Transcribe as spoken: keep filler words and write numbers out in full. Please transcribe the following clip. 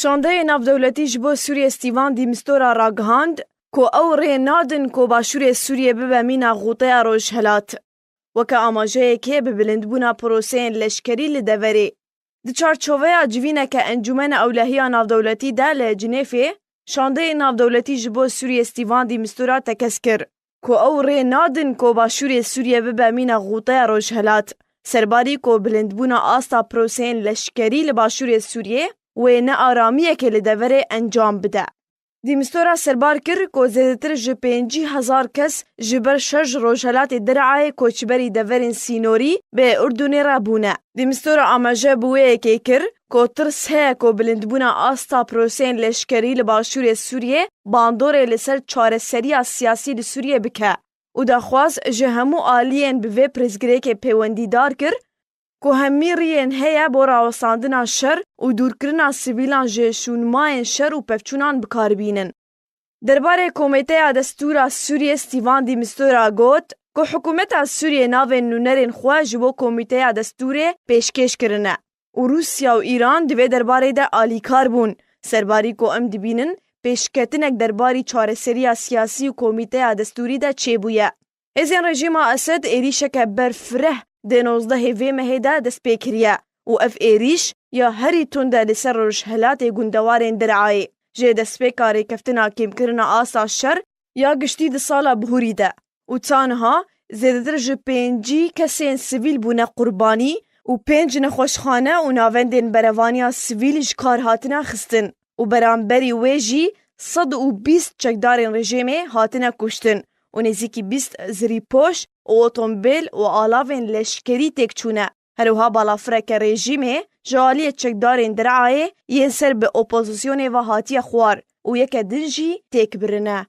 Şandeyê navdewletî ji bo Sûriyê Stîvan Dîmistora ragihand ku ew rê nadin ku Başûrê Sûriyê bibe mîna xûteya Rojhelat. Weke amajeyekê bi bilindbûna proseyên leşkerî li deverê. Di çarçoveya civîneke Encûmena Ewlehiya Navdewletî de li Cinêfê, şandeyê navdewletî ji bo Sûriyê Stîvan Dîmistura tekez kir ku ew rê nadin ku Başûrê Sûriyê bibe mîna xûteya Rojhelat, serbarî ku bilindbûna asta proseyên leşkerî li Başûrê Sûriyê wê nearamiyekê li deverê encam bide. Dîmistora serbar kir ku zêdetir ji pêncî hezar kes ji ber şer ji rojhelatê Dirayê koçberî deverên sînorî bi Urdunê re bûne. Dîmistora amaje bi wê yekê kir ku tirs heye ku bilindbûna asta proseyên leşkerî li Başûrê Sûriyê bandorê li ser çareseriya siyasî li Sûriyê bike û daxwaz ji hemû aliyên bi vê pirsgirêkê pêwendîdar kir ku hemî riyên heye bo rawestandina şer û dûrkirina sivîlan ji şûnmayên şer û pevçûnan bi kar bînin. Derbarê Komîteya Destûra Sûriyê Stîvan Dîmistora got ku hikûmeta Sûriyê navên nûnerên xwe ji bo Komîteya Destûrê pêşkêş kirine û Rûsya û Îran di vê derbarê de alîkar bûn, serbarî ku em dibînin pêşketinek derbarî çareseriya siyasî û Komîteya Destûrî de çêbûye. Hêzên rejîma Esed êrîşeke berfireh di nozdehê vê mehê de dest pê kiriye û ev êrîş ya herî tund e li ser rojhelatê gundewarên Dirayê. Ji destpêka rêkeftina kêmkirina asta şer ya giştî di sala bihurî de û ta niha zêdetir ji pêncî kesên sivîl bûne qurbanî û pênc nexweşxane û navendên berevaniya sivîl ji kar hatine xistin û beramberî wê jî sed û bîst çekdarên rejîmê hatine kuştin û nêzîkî bîst zirîpoş û otomobîl û alavên leşkerî têk çûne. Her wiha balafireke rejîmê ji aliyê çekdarên Dirayê yên ser bi opozisyonê ve hatiye xwar û yeke din jî têk birine.